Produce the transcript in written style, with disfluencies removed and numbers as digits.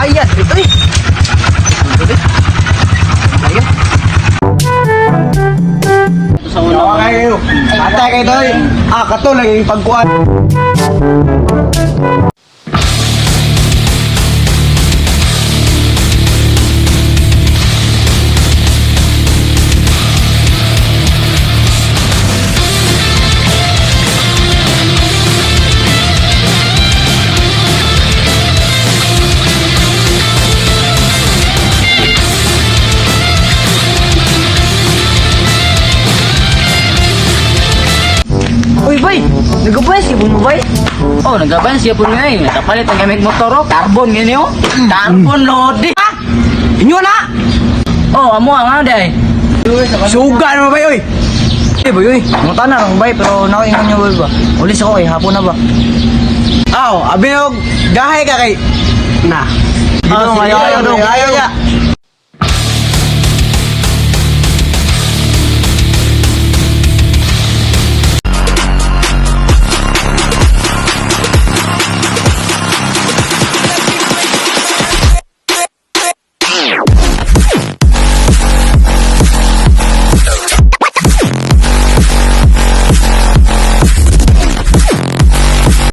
Bias ito eh. Ayan. Sa una. Kayo. Atay kay toy. Ah, kato lang yung pagkuan. Uy, bay! Nagabayas siya po mo, bay? Oh, nagaban siya po nga eh. Kapalit ang gamit motor oh. Carbon ngini oh. Carbon lodi. Ha? Inyo na. Oh, amo ang ano day. Suga naman ba oy? Eh, boy, uy. Muta na ron, bay, pero nakaingon niyo, boy, ba? Ulis ako, eh. Hapon na ba? Aw, abi og gahay ka kay na. Ah, Dito sige, ayaw ayaw dong. dong. Ayaw ya.